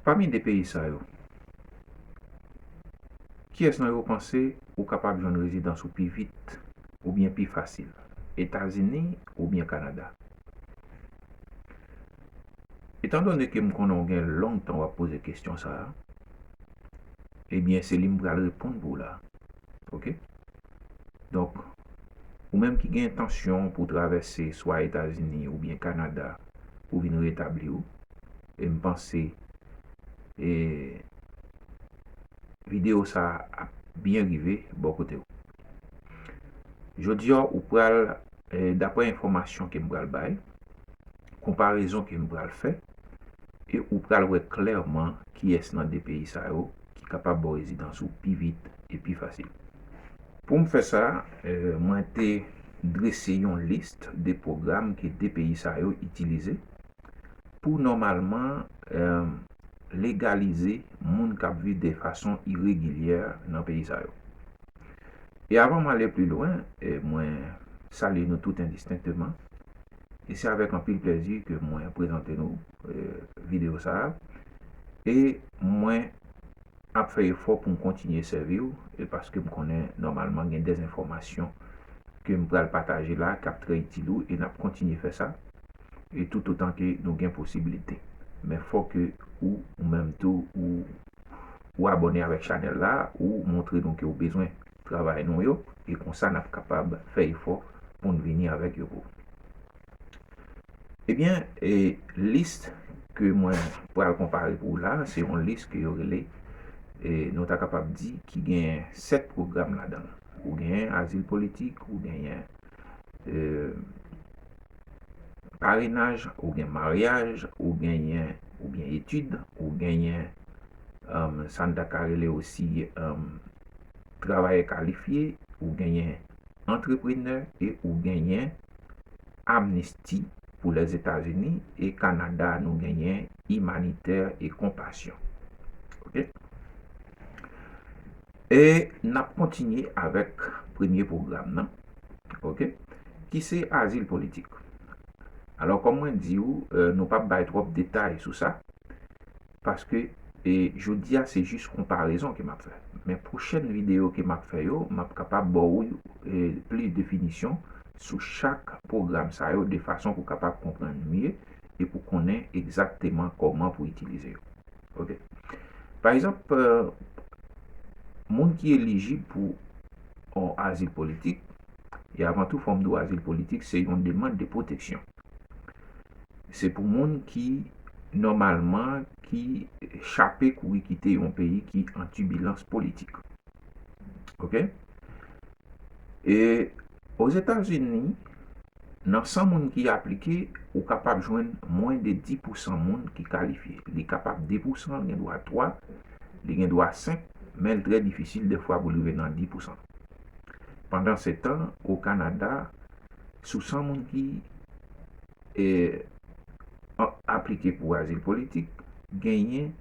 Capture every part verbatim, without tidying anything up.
Pami de peyi sa yo, kiyès nan yo panse ou kapab jwenn rezidans ou pi vit oubyen pi fasil, Etazini oubyen Kanada? Etandone ke m konnen w gen lontan w ap poze kesyon sa a, ebyen, se li m pral reponn pou w la. Oke? Donk, ou menm ki gen entansyon pou w travèse swa Etazini oubyen Kanada pou vin retabli w, e m panse, e, videyo sa a ap byen rive bò kote w. Jodi a, ou pral, e, daprè enfòmasyon ke m pral bay, konparezon ke m pral fè, e ou pral wè klèman kiyès nan de peyi sa yo ki kapab ba w rezidans ou pi vit e pi fasil. Pou m fè sa, e, mwen te drese yon lis de pwogram ke de peyi sa yo itilize pou nòmalman, e, legalize moun k ap viv de fason iregilyè nan peyi sa yo. E avan m ale pli lwen, e, mwen salye nou tout endistenkteman. E se avèk anpil plèzi ke mwen prezante nou, e, videyo sa a. E mwen ap fè efò pou m kontinye sèvi w, e paske m konnen nòmalman gen de enfòmasyon ke m pral pataje la k ap trè itil ou, e n ap kontinye fè sa, e toutotan ke nou gen posiblite. Men fò ke ou, ou menm tou, ou, ou abòne avèk chanèl la, ou montre nou ke w bezwen travay nou yo, e konsa n ap kapab fè efò pou n vini avèk yo pou ou. Ebyen, e, lis ke mwen pral konpare pou ou la, se yon lis ke yo rele, e, nou ta kapab di, ki gen sèt pwogram ladan l. Ou genyen azil politik, ou genyen, e, parenaj, ou gen maryaj, ou genyen, ou gen etid, ou genyen, um, sa n ta ka rele osi, um, travayè kalifye, ou genyen antreprenè e ou genyen amnisti pou Lèzetazini e Kanada, nou genyen imanitè e konpasyon. Oke? E n ap kontinye avèk premye pwogram nan, oke, ki se azil politik. Alò, kòm mwen di w, e, nou p ap bay twòp detay sou sa, paske, e, jodi a, se jis konparezon ke m ap fè. Men pwochèn videyo ke m ap fè yo, m ap kapab ba w, e, plis definisyon sou chak pwogram sa yo, de fason pou w kapab konprann mye e pou konnen egzakteman kòman pou itilize yo. Oke. Pa egzanp, e, moun ki elijib pou yon azil politik, e avan tou, fò m di w azil politik, se yon demann de pwoteksyon. Se pou moun ki, nòmalman, ki chape kouri kite yon peyi ki an tibilans politik. Oke? E Ozetazini, nan san moun ki aplike, ou kapab jwenn mwen de dis pousan moun ki kalifye. Li kapab de pousan, li gen dwa twa, li gen dwa senk, men l trè difisil defwa pou l rive nan dis pousan. Pandansetan, o Kanada, sou san moun ki, e, a-, aplike pou azil politik, genyen,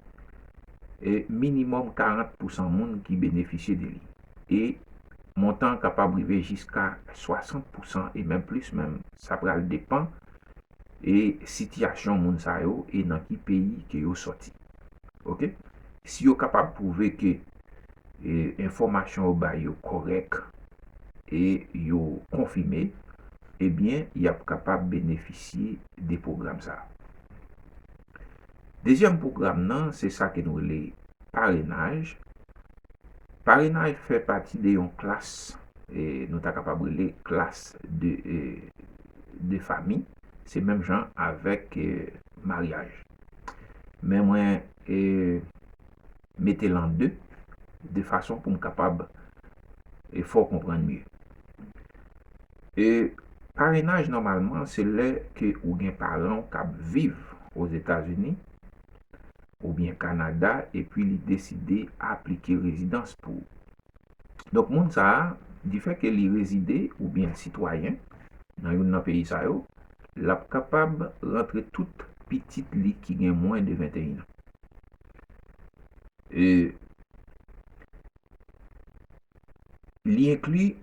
e, minimòm karant pousan moun ki benefisye de li. E montan an kapab rive jiska swasant pousan e menm plis menm. Sa pral depann, e, sitiyasyon moun sa yo e nan ki peyi ke yo sòti. Oke? Si yo kapab pwouve ke, e, enfòmasyon yo bay yo kòrèk e yo konfime, ebyen, y ap kapab benefisye de pwogram sa a. Dezyèm pwogram nan, se sa ke nou rele parenaj. Parenaj fè pati de yon klas, e, nou ta kapab rele klas de, e, de fanmi. Se menm jan avèk, e, maryaj. Men mwen, e, mete l an de, de fason pou m kapab, e, fè w konprann mye. E, parenaj, nòmalman, se lè ke ou gen paran w k ap viv Ozetazini oubyen Kanada, epi li deside aplike rezidans pou ou. Donk, moun sa a, difè ke li rezide oubyen l sitwayen nan youn nan peyi sa yo, l ap kapab rantre tout pitit li ki gen mwen de venteyen an. E, li enkli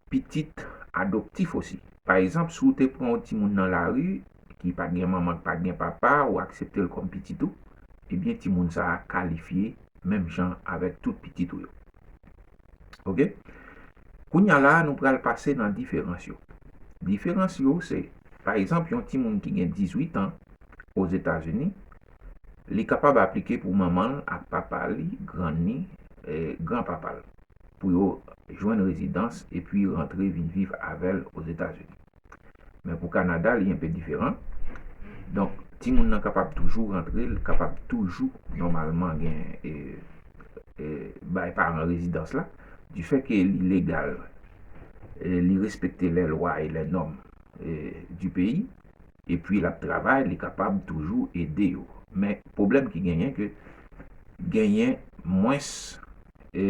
pitit adoptif osi. Pa egzanp, si w te pran yon timoun nan lari, ki pa t gen manman, ki pa t gen papa, ou aksepte l kòm pitit ou, ebyen, timoun sa a kalifye menm jan avèk tout pitit ou yo. Oke? Kounye a la, nou pral pase nan diferans yo. Diferans yo, se, pa egzanp, yon timoun ki gen dizuit an Ozetazini, li kapab aplike pou manman l ak papa li, grann li, e, granpapa l, pou yo jwenn rezidans epi rantre vin viv avè l Ozetazini. Men pou Kanada, li enpe diferan. Donk, timoun nan kapab toujou rantre, l kapab toujou, nòmalman, gen, e, e, bay paran rezidans la, difè ke li legal, e, li respekte lè lwa e lè nòm, e, di peyi, epi l ap travay, li kapab toujou ede yo. Men pwoblèm ki genyen, ke genyen mwens, e,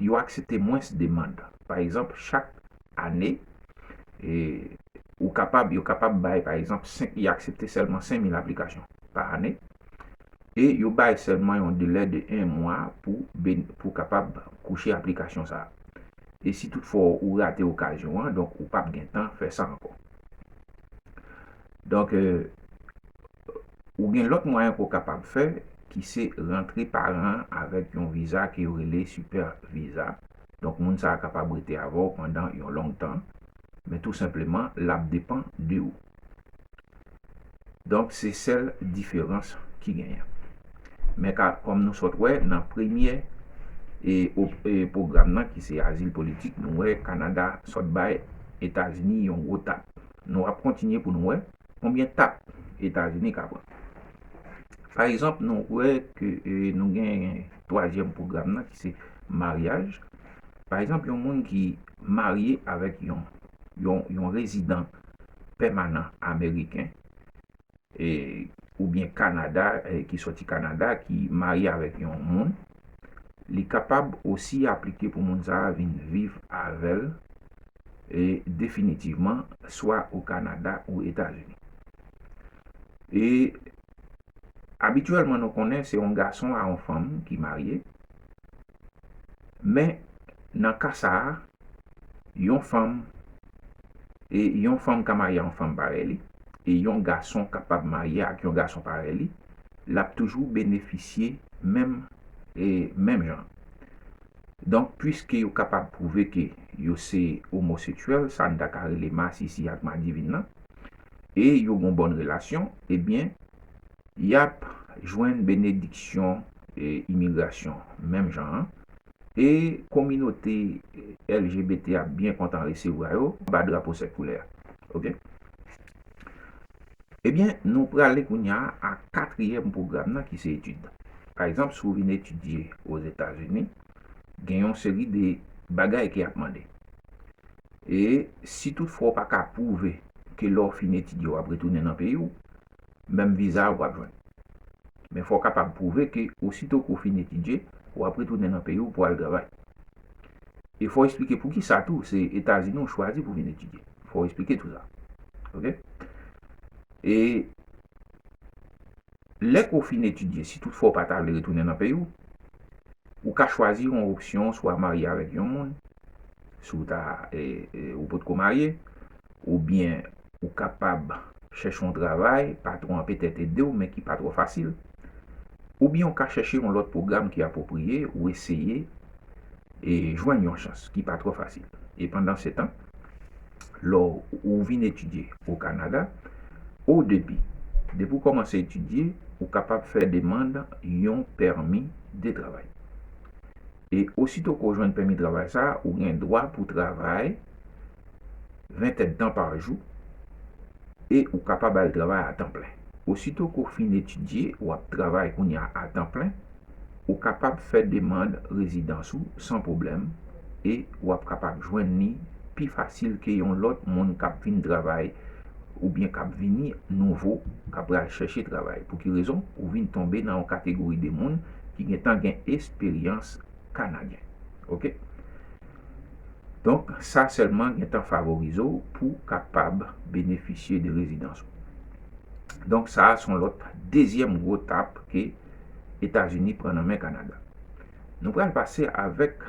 yo aksepte mwens demann. Pa egzanp, chak ane, e, ou kapab, yo kapab bay, pa egzanp, senk, y aksepte sèlman senk mil aplikasyon pa ane, e yo bay sèlman yon delè de en mwa pou ben-, pou kapab kouche aplikasyon sa a. E si toutfwa ou rate okazyon an, donk ou p ap gen tan fè sa ankò. Donk, e, ou gen lòt mwayen ke w kapab fè, ki se rantre paran an avèk yon viza ke yo rele Super Visa. Donk, moun sa a kapab rete avè w pandan yon long tan, men tou senpleman, l ap depann de ou. Donk, se sèl diferans ki genyen. Men ka, kòm nou sot wè, nan premye, e, op-, e, pwogram nan, ki se azil politik, nou wè Kanada sot bay Etazini yon gwo tap. Nou ap kontinye pou nou wè konbyen tap Etazini ka pran. Pa egzanp, nou wè ke, e, nou gen twazyèm pwogram nan, ki se maryaj. Pa egzanp, yon moun ki marye avèk yon, yon, yon rezidan pèmanan ameriken, e, oubyen Kanada, e, ki soti Kanada, ki marye avèk yon moun, li kapab osi aplike pou moun sa a vin viv avè l, e, definitivman, swa o Kanada ou Etazini. E abityèlman, nou konnen se yon gason a yon fanm ki marye, men nan ka sa a, yon fanm, e yon fanm ka marye a yon fanm parèy li, e yon gason kapab marye ak yon gason parèy li, l ap toujou benefisye menm, e menm jan. Donk, piske yo kapab pwouve ke yo se omoseksyèl, sa n ta ka rele masisi ak madivin nan, e yo gen yon bòn relasyon, ebyen, y ap jwenn benediksyon, e, imigrasyon menm jan an. E kominote L G B T ap byen kontan resevwa yo anba drapo sèt koulè a. Oke? Ebyen, nou prale kounye a a katriyèm pwogram nan, ki se etid. Pa egzanp, si w vin etidye Ozetazini, gen yon seri de bagay ke y ap mande. E si toutfwa w pa ka pwouve ke lè w fin etidye w ap retounen nan peyi w, menm viza a w ap jwenn. Men fò w kapab pwouve ke osito ke w fin etidye, w ap retounen nan peyi w pou w al travay. E fò w eksplike poukisa tou se Etazini w chwazi pou w vin etidye. Fò w eksplike tou sa. Oke? E lè ke w fin etidye, si toutfwa w pa ta vle retounen nan peyi w, ou ka chwazi yon opsyon, swa marye avèk yon moun, si w ta, e, e, ou potko marye, oubyen ou kapab chèche yon travay, patwon an petèt ede w, men ki pa twò fasil, oubyen ou ka chèche yon lòt pwogram ki apwopriye, ou eseye, e, jwenn yon chans ki pa twò fasil. E pandansetan, lè w vin etidye o Kanada, o debi, depi w kòmanse etidye, ou kapab fè demann yon pèmi de travay. E osito ke w jwenn pèmi travay sa a, ou gen dwa pou w travay ven èdtan pa jou, e ou kapab al travay a tan plen. Osito ke w fin etidye, w ap travay kounye a a tan plen, ou kapab fè demann rezidans ou san pwoblèm, e w ap kapab jwenn li pi fasil ke yon lòt moun k ap vin travay oubyen k ap vini nouvo, k ap pral chèche travay. Pou ki rezon? Ou vin tonbe nan yon kategori de moun ki gentan gen esperyans kanadyen. Oke? Donk, sa sèlman gentan favorize w pou w kapab benefisye de rezidans ou. Donk, sa a se yon lòt dezyèm gwo tap ke Etazini pran nan men Kanada. Nou pral pase avèk,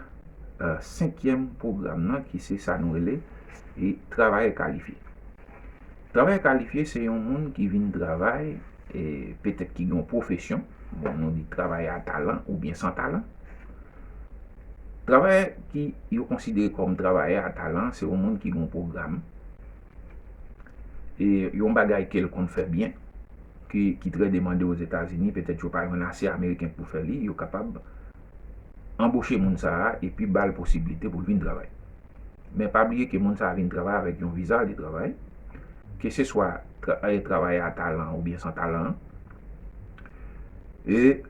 e, senkyèm pwogram nan, ki se sa nou rele, e, travayè kalifye. Travayè kalifye se yon moun ki vin travay, e, petèt ki gen yon pwofesyon, bon, nou di travayè a talan oubyen san talan. Travayè ki yo konsidere kòm travayè a talan, se yon moun ki gen yon pwogram, e yon bagay ke l konn fè byen, ki, ki trè demande Ozetazini, petèt yo pa jwenn ase Ameriken pou fè li, yo kapab anboche moun sa a epi ba l posiblite pou l vin travay. Men pa bliye ke moun sa a vin travay avèk yon viza de travay, keseswa tra, eh, travayè a talan oubyen san talan an. E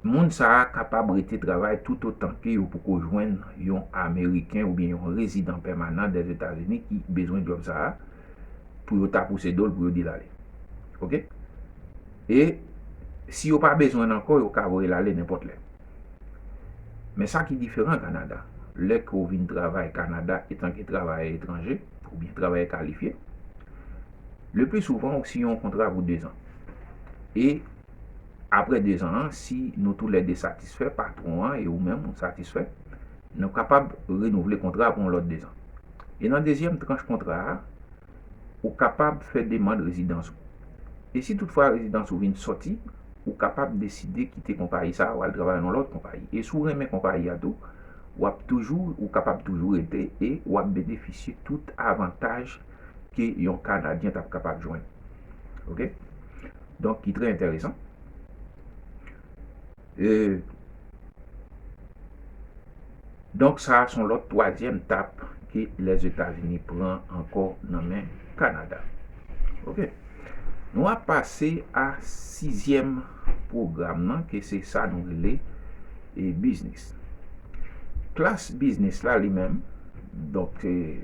moun sa a kapab rete travay toutotan ke yo poko jwenn yon Ameriken oubyen yon rezidan pèmanan dèzetazini ki bezwen djòb sa a pou yo ta pouse do l pou yo di l ale. Oke? E si yo pa bezwen l ankò, yo ka voye l ale nenpòt lè. Men sa ki diferan Kanada, lè ke w vin travay Kanada etanke travayè etranje oubyen travayè kalifye, le pli souvan ou siyen yon kontra pou dezan. E apre dezan an, si nou toulède satisfè, patwon an e ou menm ou satisfè, nou kapab renouvle kontra pou yon lòt dezan. E nan dezyèm tranch kontra a, ou kapab fè demann rezidans ou. E si toutfwa rezidans ou vin sòti, ou kapab deside kite konpayi sa a, w al travay nan lòt konpayi. E si w renmen konpayi a tou, w ap toujou, ou kapab toujou rete e w ap benefisye tout avantaj ke yon Kanadyen t ap kapab jwenn. Oke? Donk, ki trè enteresan. E, Donk, sa a se yon lòt twazyèm etap ke Lèzetazini pran ankò nan men Kanada. Oke. Nou ap pase a sizyèm pwogram nan, ke se sa nou rele, e, biznis. Klas biznis la li menm, donk, e,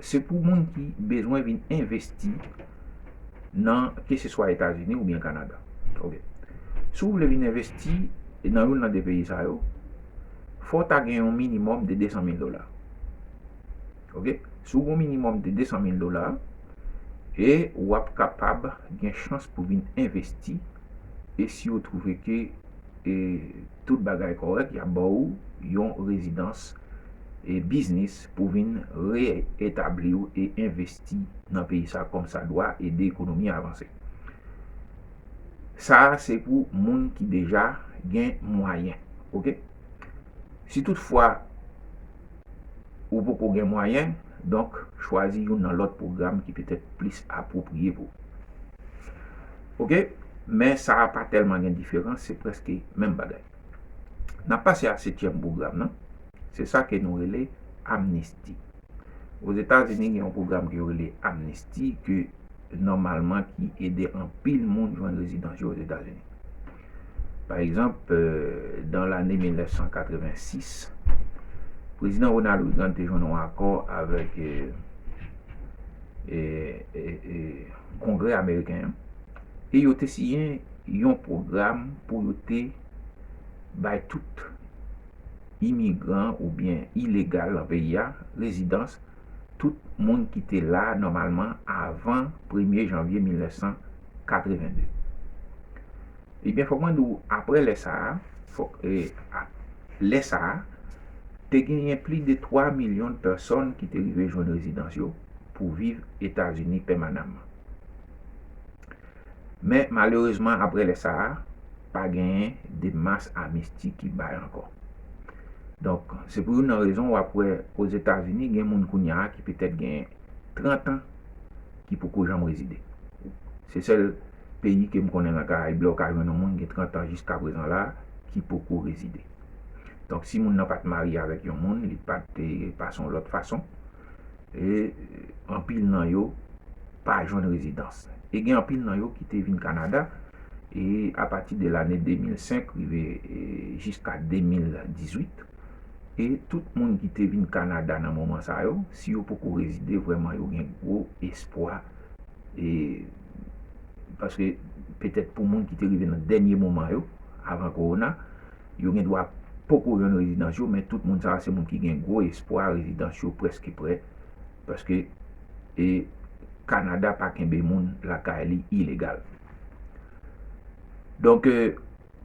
se pou moun ki bezwen vin envesti nan keseswa Etazini oubyen Kanada. Oke. Si w vle vin envesti nan youn nan de peyi sa yo, fò w ta gen yon minimòm de de san mil dola. Oke? Si w gen yon minimòm de de san mil dola, e w ap kapab gen chans pou vin envesti, e si w twouve ke e tout bagay kòrèk, y ap ba w yon rezidans e biznis pou vin reetabli w e envesti nan peyi sa kòm sa dwa, ede ekonomi a avanse. Sa a se pou moun ki deja gen mwayen, oke? Si toutfwa ou poko gen mwayen, donk, chwazi youn nan lòt pwogram ki petèt plis apwopriye pou ou. Oke? Men sa a pa tèlman gen diferans, se prèske menm bagay. N ap pase a setyèm pwogram nan. Se sa ke nou rele amnisti. Ozetazini gen yon pwogram ke yo rele amnisti, ke nòmalman ki ede anpil moun jwenn rezidans yo Ozetazini. Pa egzanp, e, dan lane mil nèf san katrevensis, prezidan Ronald Reagan te jwenn yon akò avèk, e, e, e, e, Kongrè ameriken an, e yo te siyen yon pwogram pou yo te bay tout imigran oubyen ilegal nan peyi a rezidans, tout moun ki te la nòmalman avan premye janvye mil nèf san katrevenn de. Ebyen, fòk mwen di w, apre lè sa a, fòk, e, a, lè sa a, te genyen plis de twa milyon de pèsòn ki te rive jwenn rezidans yo pou viv Etazini pèmanamman. Men, malerezman, apre lè sa a, pa genyen de mas amnisti ki bay ankò. Donk, se pou youn nan rezon w ap wè Ozetazini gen moun kounye a ki petèt gen trant an ki poko janm rezide. Se sèl peyi ke m konnen nan Karayib la ou ka jwenn yon moun gen trant an jiska prezan la ki poko rezide. Donk, si moun nan pa t marye avèk yon moun, li pa t, e, pase yon lòt fason, e anpil nan yo pa jwenn rezidans. E gen anpil nan yo ki te vin Kanada, e apati de lane de mil senk rive, e, jiska de mil dizuit, e tout moun ki te vin Kanada nan moman sa yo, si yo poko rezide, vrèman yo gen gwo espwa, e, paske petèt pou moun ki te rive nan dènye moman yo, avan kowona, yo gen dwa poko jwenn rezidans yo, men tout moun sa a se moun ki gen gwo espwa, rezidans yo prèske prè, paske, e, Kanada pa kenbe moun lakay li ilegal. Donk, e,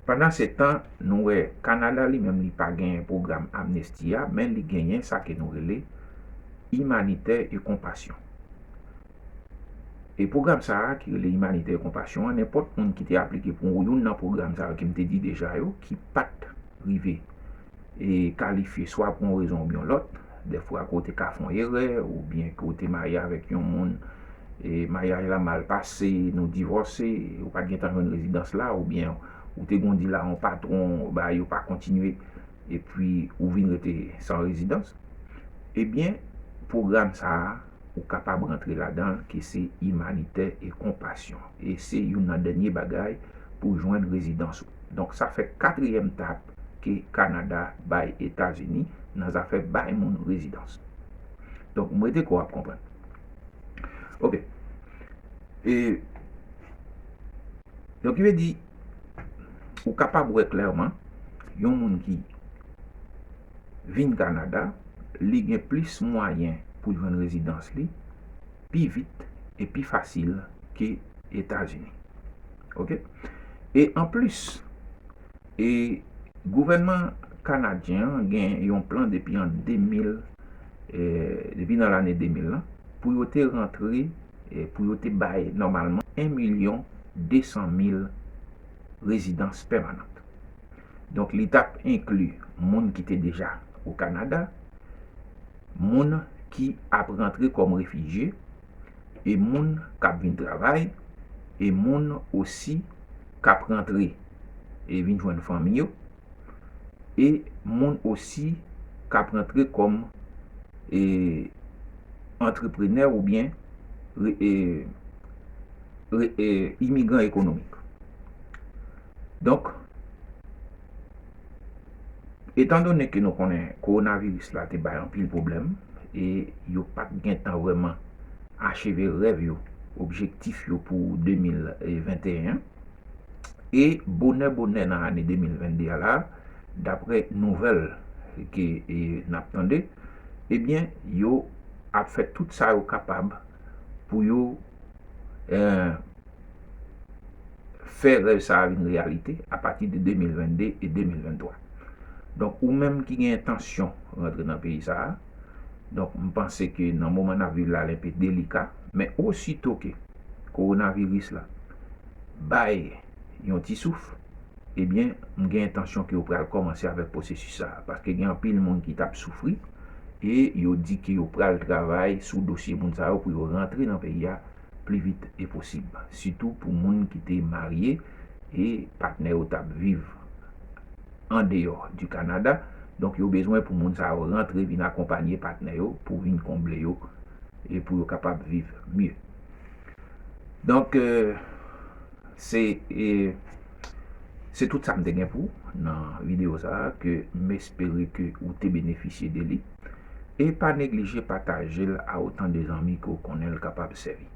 pandan se tan, nou wè Kanada li menm li pa genyen pwogram amnesti a, men li genyen sa ke nou rele imanitè e konpasyon. E pwogram sa a ki rele Imanitè e Konpasyon an, nenpòt moun ki te aplike pou youn nan pwogram sa yo ke m te di deja yo, ki pa t rive e kalifye swa pou yon rezon oubyen yon lòt, dèfwa ke w te ka fè yon erè, oubyen ke w te marye avèk yon moun, e maryaj la mal pase, nou divòse, ou pa t gentan jwenn rezidans la, oubyen ou te gon dil a yon patwon, ba yo pa kontinye, epi ou vin rete san rezidans, ebyen, pwogram sa a, ou kapab rantre ladan l, ki se Imanitè e Konpasyon. E se youn nan dènye bagay pou jwenn rezidans ou. Donk, sa fè katriyèm tap ke Kanada bay Etazini nan zafè bay moun rezidans. Donk, m rete kwè w ap konprann. Ok. E, donk, ki vle di, ou kapab wè klèman, yon moun ki vin Kanada, li gen plis mwayen pou l jwenn rezidans li pi vit e pi fasil ke Etazini. Ok? E anplis, e gouvènman kanadyen an gen yon plan depi an de mil, e, depi nan lane de mil lan, pou yo te rantre, e, pou yo te bay nòmalman en milyon de san mil rezidans pèmanan. Donk, li t ap enkli moun ki te deja o Kanada, moun ki ap rantre kòm refijye, e moun k ap vin travay, e moun osi k ap rantre e vin jwenn fanmi yo, e moun osi k ap rantre kòm, e, antreprenè oubyen re-, e, re-, e, imigran ekonomik. Donk, etandone ke nou konnen kowonaviris la te bay anpil pwoblèm, e yo pa t gentan vrèman acheve rèv yo, objektif yo pou de mil venteyen an, e bonè, bonè nan ane de mil vennde a la, daprè nouvèl ke, e, n ap tande, ebyen, yo ap fè tout sa yo kapab pou yo, e, fè rèv sa a vin reyalite apati de de mil vennde e de mil venntwa. Donk, ou menm ki gen entansyon rantre nan peyi sa a, donk, m panse ke nan moman n ap viv la, l enpe delika, men osito ke kowonaviris la bay yon ti souf, ebyen, m gen entansyon ke yo pral kòmanse avèk pwosesis sa a, paske gen anpil moun ki t ap soufri, e yo di ke yo pral travay sou dosye moun sa yo pou yo rantre nan peyi a pli vit e posib, sitou pou moun ki te marye e patnè yo t ap viv andeyò di Kanada. Donk, yo bezwen pou moun sa yo rantre, vin akonpanye patnè yo pou vin konble yo e pou yo kapab viv mye. Donk, e, se, e, se tout sa m te gen pou ou nan videyo sa a, ke m espere ke ou te benefisye de li. E pa neglije pataje l a otan de zanmi ke w konnen l kapab sèvi.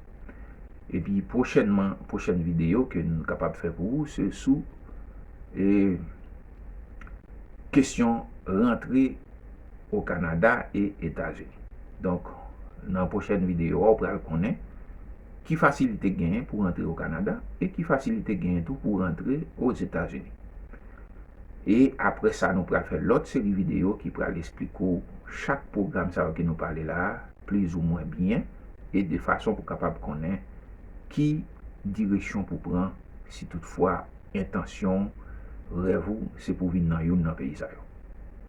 Epi pwochènman, pwochèn videyo ke n kapab fè pou ou, se sou, e, kesyon rantre o Kanada e Etazini. Donk, nan pwochèn videyo a, w pral konnen ki fasilite genyen pou rantre o Kanada e ki fasilite genyen tou pou rantre Ozetazini. E apre sa, nou pral fè lòt seri videyo ki pral esplike w chak pwogram sa yo ke nou pale la a, plizoumwen byen, e de fason pou w kapab konnen ki direksyon pou pran si toutfwa entansyon, rèv ou, se pou vin nan youn nan peyi sa yo.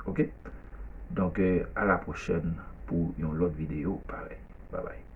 Ok? Donk, e, a la pwochèn pou yon lòt videyo parèy. Babay.